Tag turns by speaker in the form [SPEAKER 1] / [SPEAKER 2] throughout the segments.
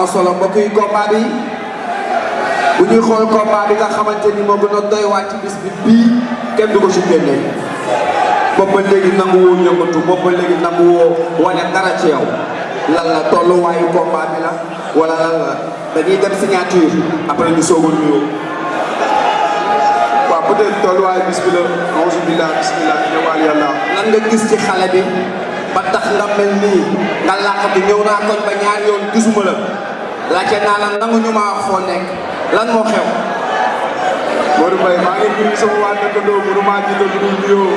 [SPEAKER 1] na solo mbokk yi combat bi bu ñuy xool combat bi nga xamante ni moo gën a doy waat ci bis bi bii kenn du ko ci génne boobu ba léegi nangu woo yëngatu boobu ba léegi nangu woo wane dara ci yow lan la tolluwaayu combat bi la wala lan la dañuy dem signature après ñu soog a nuyoo.
[SPEAKER 2] waaw peut-être tolluwaayu bis bi la auzu billah bismillah ñëwaal yàlla.
[SPEAKER 1] lan nga gis ci xale bi ba tax nga mel nii nga làqatu ñëw naa koñ ba ñaari yoon gisuma la laajte naa la nangu ñu ma wax foo nekk lan moo xew.
[SPEAKER 2] Modou Mbaye maa ngi nuyu sama waa dëkkandoo mënu maa jiital lu dul nuyoo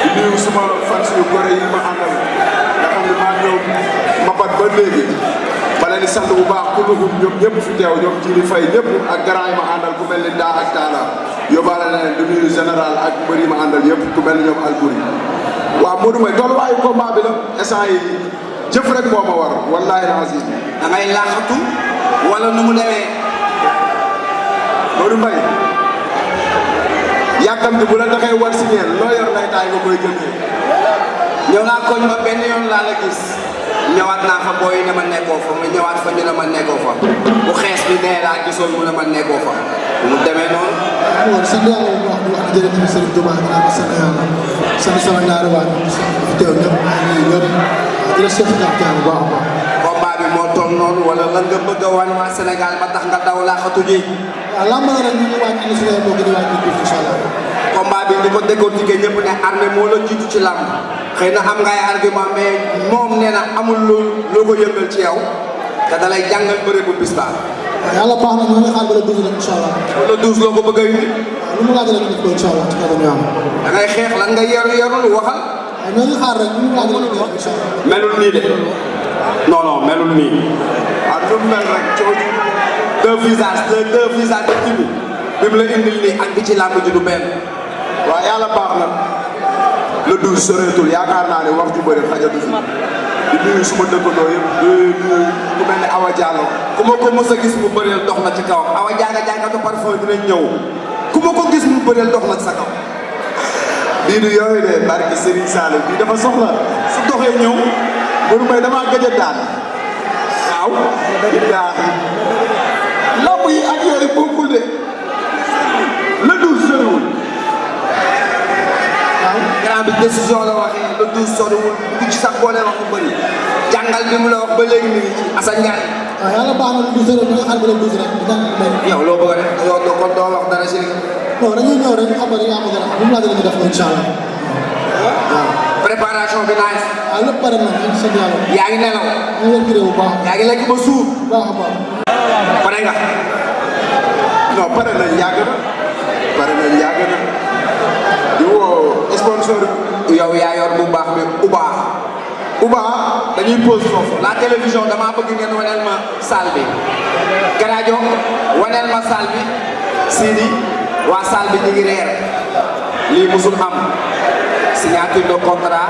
[SPEAKER 2] di nuyu suma fans yu gore yi ma àndal nga xam ne maa ñëw mbapat ba léegi ma leen di sant bu baax ku dugub ñoom ñëpp fi teew ñoom Jili Faye ñëpp ak grand yi ma àndal ku mel ni daa ak taala yóbbaale na leen di nuyu général ak mbër yi ma àndal yëpp ku mel ni ñoom Albouri. waaw Modou Mbaye tolluwaayu combat bi la instant yi jëf rek moo ma war wallaahi lazim.
[SPEAKER 1] da ngay laaxatu wala nu mu demee.
[SPEAKER 2] Modou Mbaye yàkkamti bu la taxee war si ñeel loo yor lay taay nga koy jëndee.
[SPEAKER 1] ñëw naa koñ ba benn yoon laa la gis ñëwaat naa fa booy ne ma nekkoo fa mu ñëwaat fa ñu ne ma nekkoo fa bu xees bi nee laa gisoon mu ne ma nekkoo fa mu demee noonu.
[SPEAKER 3] waaw sant yàlla bu baax di wax jërëjëf Serigne Touba di naan sant yàlla sant sama ñaari waa ñu fi teew ñëpp maa ngi nuyu ñëpp di la seet jàpp bu baax a baax.
[SPEAKER 1] combat bi moo toll noonu wala lan nga bëgg a wan waa Sénégal ba tax nga daw laaxatu ji.
[SPEAKER 3] waaw lamb la rek ñu ngi wàññi li si lay bokk di wàññi tuuti incha allah.
[SPEAKER 1] combat bi di ko décortiquer ñëpp ne Armée moo la jiitu ci lamb xëy na am nga ay argument mais moom nee na amul loo ko yëngal ci yow te da lay jàngal bëre bu bis baax.
[SPEAKER 3] waaw yàlla baax na ñu ngi xaar ba le 12 rek incha allah.
[SPEAKER 1] le 12 loo ko bëgg a indi.
[SPEAKER 3] waaw lu mu laaj rek ñu def ko incha allah ci kàddu yàlla.
[SPEAKER 1] da ngay xeex lan nga yorul waxal.
[SPEAKER 3] waaw ñoo ngi xaar rek lu mu laaj rek ñu def incha allah.
[SPEAKER 1] melul nii de non non melul nii.
[SPEAKER 2] waaw lu mu mel rek coono.
[SPEAKER 1] deux visages de kii bi mu la indil nii ak bi ci làmb ji du benn.
[SPEAKER 2] waaw yàlla baax na le 12 soreetul yaakaar naa ne wax ju bëri xajatu fi di nuyu suma dëkkandoo yëpp di nuyu ku mel ne Awa Diallo.
[SPEAKER 1] ku ma ko mës a gis mu bëreel dox na ci kawam Awa Diallo jàngatu parfum dinañ ñëw ku ma ko gis mu bëreel dox na ci sa kaw.
[SPEAKER 2] bii du yooyu de barki Serigne Sall bii dafa soxla su doxee ñëw Modou Mbaye damaa gëj a daan waaw. billaahi lamb yi ak yooyu bokkul de le 12 soriwul.
[SPEAKER 1] waaw grand bi décision la waxee le 12 soriwul du ci sax boole wax bu bëri jàngal bi mu la wax ba léegi mi ngi ci Assane Ndiaye.
[SPEAKER 3] waaw yàlla baax na lu 12 rek ñu ngi xaar ba le 12 rek di daan mbay.
[SPEAKER 1] yow loo bëgg a def yow doo kon doo wax dara si.
[SPEAKER 3] non dañuy ñëw rek ñu xam ne dañuy am dara lu mu laaj rek ñu def ko incha allah.
[SPEAKER 1] waaw préparation bi nice.
[SPEAKER 3] waaw lépp pare na ñu sant yàlla.
[SPEAKER 1] yaa ngi nelaw.
[SPEAKER 3] ñu wër kii bu baax.
[SPEAKER 1] yaa ngi lekk ba suur.
[SPEAKER 3] bu baax a baax.
[SPEAKER 1] pare nga.
[SPEAKER 2] non pare nañ yàgg na pare nañ yàgg na di woo sponsor
[SPEAKER 1] yow yaa yor bu baax bi Uba dañuy pause foofu la télévision damaa bëgg ngeen waneel ma salle bi Garajo waneel ma salle bi Sidi waa salle bi ñu ngi reer lii musul am signature de contrat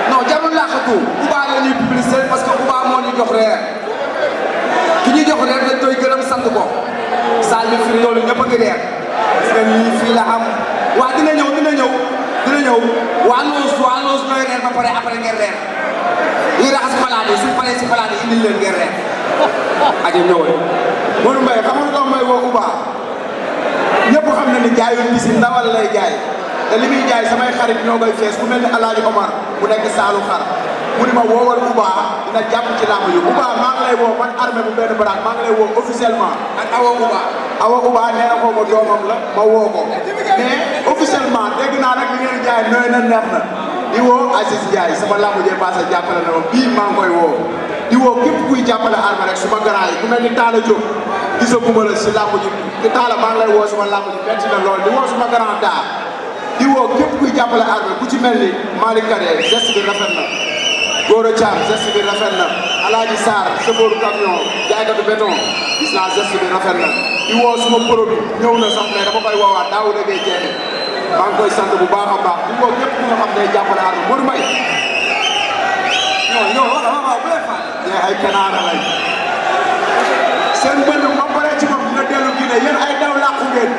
[SPEAKER 1] non jarul laaxatu Uba la ñuy publicité parce que Uba moo ñu jox reer ki ñu jox reer dañ koy gërëm sant ko salle bi fii loolu ñëpp a ngi reer parce que lii fii la am waa dina ñëw waa noos ñooy reer ba pare après ngeen reer lii raxas palaat yi suñ paree si palaat yi indil leen ngeen reer aja ñëwal.
[SPEAKER 2] Modou Mbaye xam nga may woo Uba ñëpp xam na ni jaayul bi si ndawal lay jaay te li muy jaay samay xarit ñoo koy fees ku mel ni Alaaji Omar bu nekk Saalu xar mu ni ma woowal Uba dina jàpp ci làmb yi Uba maa ngi lay woo man Armée bu benn baraak maa ngi lay woo officiellement
[SPEAKER 1] ak Awa
[SPEAKER 2] Uba nee na ko ma doomam la ma woo ko mais officiellement dégg naa nag li ngeen jaay nooy na neex na di woo Aziz Ndiaye sama làmb jee passé jàppale na ma bii maa ngi koy woo di woo képp kuy jàppale Armée rek suma grand yi ku mel ni Talla Diop gisaguma la si làmb ji te Talla maa ngi lay woo suma làmb ji metti na lool di woo suma grand daa di woo képp kuy jàppale Armée ku ci mel ni Malick Kade geste bi rafet na Gora Thiam geste bi rafet na Alaaji Sarr chauffeur camion jaaykatu béton gis naa geste bi rafet na di woo suma produit ñëw na sax mais dama koy woowaat Daouda Gueye jeexe maa ngi koy sant bu baax a baax di woo képp ku nga xam ne jàppale Armée Modou Mbaye
[SPEAKER 1] non waaw bu leen faale.
[SPEAKER 2] yéen ay kanaara lañ seen benn ma paree ci moom dina dellu Guinée yéen ay daw làqu ngeen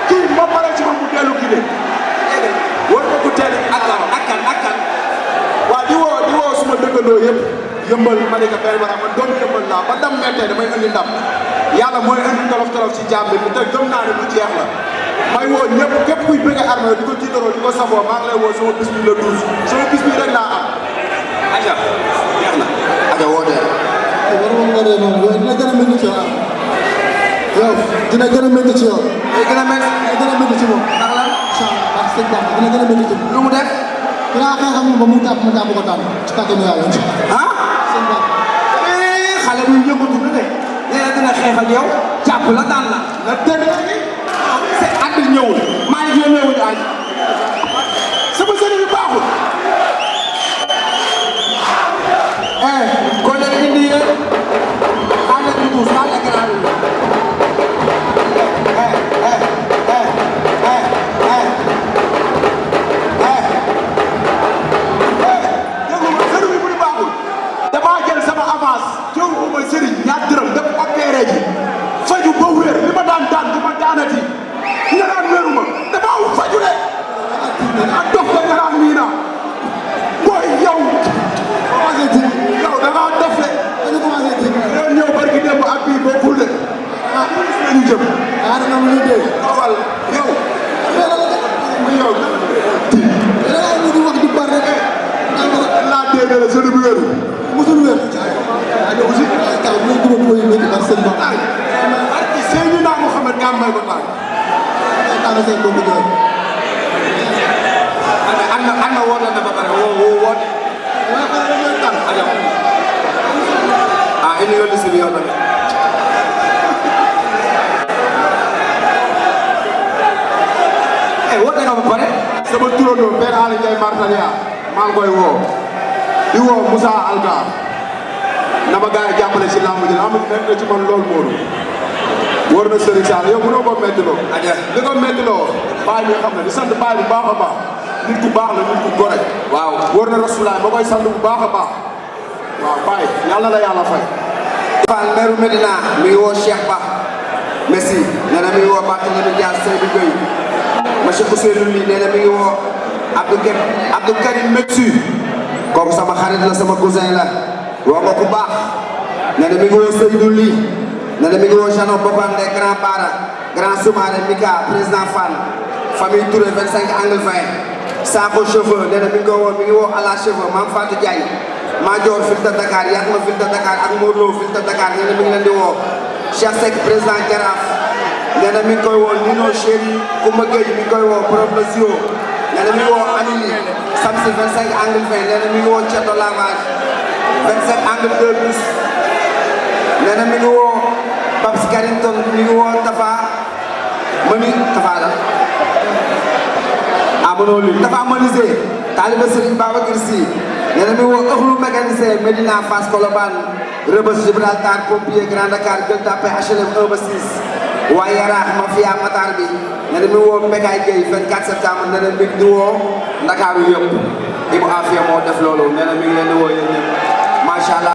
[SPEAKER 2] kii ma paree ci moom mu dellu Guinée war nga ko teel
[SPEAKER 1] ak kan
[SPEAKER 2] waaw di woo suma dëkkandoo yëpp yëmbal Malika benn bara man doomu yëmbal laa ba ndam mettee damay indi ndam yàlla mooy indi tolof ci jàmm bi te gëm naa ne lu jeex la may woo ñëpp képp kuy bëgg Armée di ko tiitaroo di ko safoo maa ngi lay woo sama bis bi la 12 sama bis bi rek laa am
[SPEAKER 1] aja jeex na aja wootee
[SPEAKER 3] war moom nga dee noonu yow dina gën a métti ci yow yow dina gën a métti ci yow
[SPEAKER 1] day gën a métti
[SPEAKER 3] dina gën a métti ci moom
[SPEAKER 1] ndax lan
[SPEAKER 3] parce que sëñ Bamba dina gën a métti ci moom
[SPEAKER 1] lu mu def
[SPEAKER 3] dinaa xeex ak moom ba mu tàpp ma tàpp ko tànn ci kàttanu yàlla
[SPEAKER 1] ah
[SPEAKER 3] sëñ Bamba
[SPEAKER 1] xale bi yëngatu na de nee na dina xeex ak yow jàpp la daan la
[SPEAKER 2] na dégg léegi
[SPEAKER 1] c'est at bi ñëwul maa ngi ñëwul aaj
[SPEAKER 2] sama sëriñ bi baaxul
[SPEAKER 1] ko leen indi yéen xaaral ñu tuus xaaral gannaaw
[SPEAKER 2] sëriñ bi bu ñu baaxul damaa jël sama avance jox ko mooy sëriñ ñaar dërëm def opéré ji faju ba wér li ma daan daan du ma daanati nga naan wéru ma damaa faju de ak dof da nga naan nii naa booy yow commencé di yow da ngaa dof de
[SPEAKER 3] dañu commencé di
[SPEAKER 2] yow ñëw barki démb ak bii bokkul de ah ñu jëm
[SPEAKER 3] ah dana am lu dee
[SPEAKER 2] awal yow yow
[SPEAKER 3] da ngay ñu di wax di bar rek
[SPEAKER 2] laa dégg la sëriñ bi wéru
[SPEAKER 3] musul wér aussi taw ñu duma ko yi métti par sëñ Bamba
[SPEAKER 2] Seydina Mouhamed nga may ko tànk
[SPEAKER 3] tànn seen boobu doy
[SPEAKER 1] an na woote na ba pare woote
[SPEAKER 3] waaye xale dañuy tànn
[SPEAKER 1] aja ah indi nga liste bi yow tamit woote nga ba pare
[SPEAKER 2] sama turandoo Père Ali Ndiaye Martalia maa ngi koy woo di woo Moussa Algar na ma gars yi jàppale si lamb ji lamb ji nekk na ci man loolu Modou war na Serigne Sall yow mënoo ko méttiloo
[SPEAKER 1] aja
[SPEAKER 2] li ko méttiloo baay bi xam ne di sant baay bu baax a baax nit ku baax la nit ku gore
[SPEAKER 1] waaw
[SPEAKER 2] war na Rasulaay ma koy sant bu baax a baax waaw baay yàlla la yàlla fay
[SPEAKER 1] Fall maire Medina mi ngi woo Cheikh Ba merci nee na mi ngi woo Barthélémy Dias Seydou Gueye monsieur Ousseynou Ly nee na mi ngi woo Abdou Karim Metsu kooku sama xarit la sama cousin la woo nga ku baax nee na mi ngi woo Seydou Ly nee na mi ngi woo Jano Bobande Grand Bara Grand Soumaré Mika président Fall famille Touré 25 angle 20 Sakho cheveux nee na mi ngi ko woo mi ngi woo Ala cheveux Mame Fatou Diagne Madior ville de Dakar Yatma ville de Dakar ak Morlo ville de Dakar nee na mi ngi leen di woo Cheikh Seck président Jaraaf nee na mi ngi koy woo Nino Chéri Koumba Gueye mi ngi koy woo Problème Sio nee na mi ngi woo Anili Samsi 25 angle 20 nee na mi ngi woo Thierno Lavage 27 angle 2 plus nee na mi ngi woo Babs Carrington mi ngi woo Tafa Mani Tafa la ah mënoo lii Tafa Manisé taaliba Serigne Babacar Sy nee na mi ngi woo ëxlu mécanicien Medina Fass Colobane Rebeuss Gibraltar Pompier Grand Dakar Gueule Tapée HLM 1 ba 6 waaye Yaraax Mafia Matar bi nee na mi ngi woo Mbekaay Gueye 24 septembre nee na mi ngi di woo Ndakaaru yëpp Ibou Afia moo def loolu nee na mi ngi leen di woo yéen ñëpp macha allah.